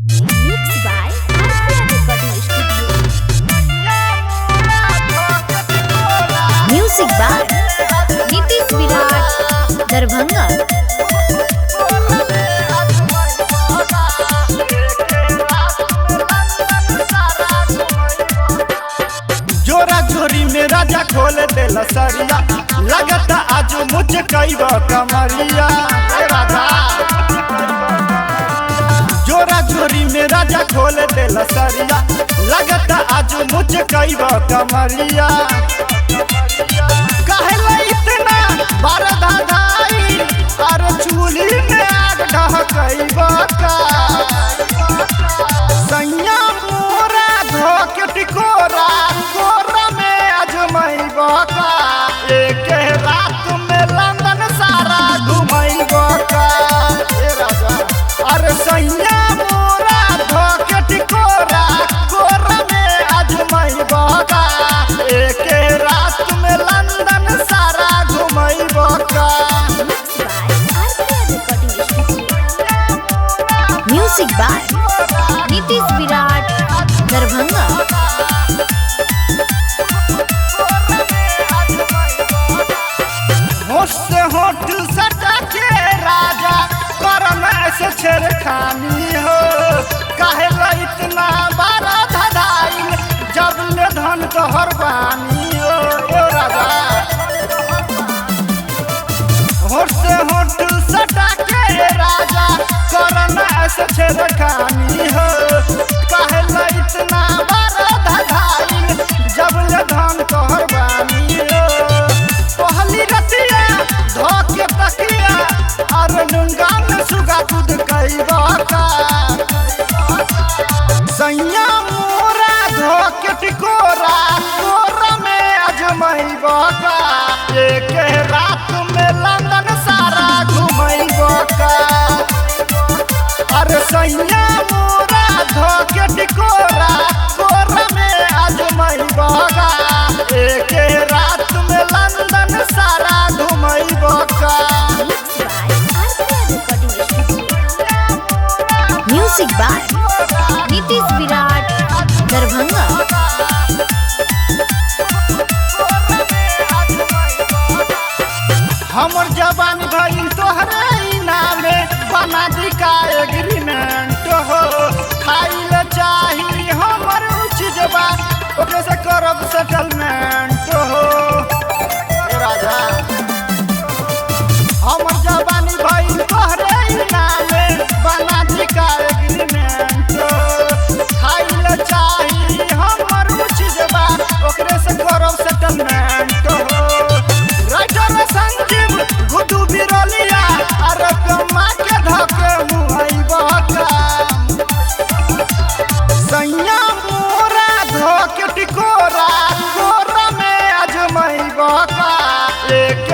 Mixed by RPR Recording Studio. Music by Nitish Virat, Darbhanga. जोरा जोरी में राजा खोल देला सरिया, लगता आज मुझ कईब कमरिया। ए राजा, जोरा जोरी में राजा खोल देला सरिया, लगता आज मुझ कईब कमरिया। कहला इतना बार धाधाई, अरे चूल्ही में आग ढहकईब का। सैया मोरा धोके टिकोरा, कोरा में अजमैब का। एक रात में लंदन सारा घुमैब का। ए राजा, अरे सैया मोरा धोके टिकोरा, कोरा में अजमैब का। एक रात में लंदन सारा घुमैब का। Mixed by RPR Recording Studio. Music by Nitish Virat, Darbhanga. होश से होठ सटा के राजा करम ऐसे छेड़खानी हो। काहे ला इतना बारा धधाइल, जब ले धन तोहर बानी हो। ओ राजा, होठ से होठ सटा के राजा करम ऐसे छेड़खानी हो। काहे ला इतना बारा धधाइल, जब ले धन तोहर बानी हो। पहली रतिया धोके तकिया, अरे नुंगा में सुगा दूध कईबा का। सैया मोरा धोके टिकोरा, कोरा में अजमैबा का। एक रात में लंदन सारा घुमैबा का। अरे सैया मोरा धोके टिकोरा, कोरा में अजमैबा का। एक रात में लंदन सारा घुमैबा का। Mixed by RPR Recording Studio. Music by Nitish Virat, Darbhanga. हमर जवान भइल तोहरे इनामे, बना दी का एग्रीमेंट हो। खाइल चाही हमर उ चीजबा, ओकरे से करब सेटलमेंट हो। ए राजा, हमर जवानी भइल तोहरे इनामे, बना दी का एग्रीमेंट हो। खाइल चाही हमर उ चीजबा, ओकरे से करब सेटलमेंट हो। राइटर संजीव गुड्डू बिरलिया, अरे कमा के धके मुहैबा का। सैया मोरा धोके टिकोरा, कोरा में अजमैबा का। एक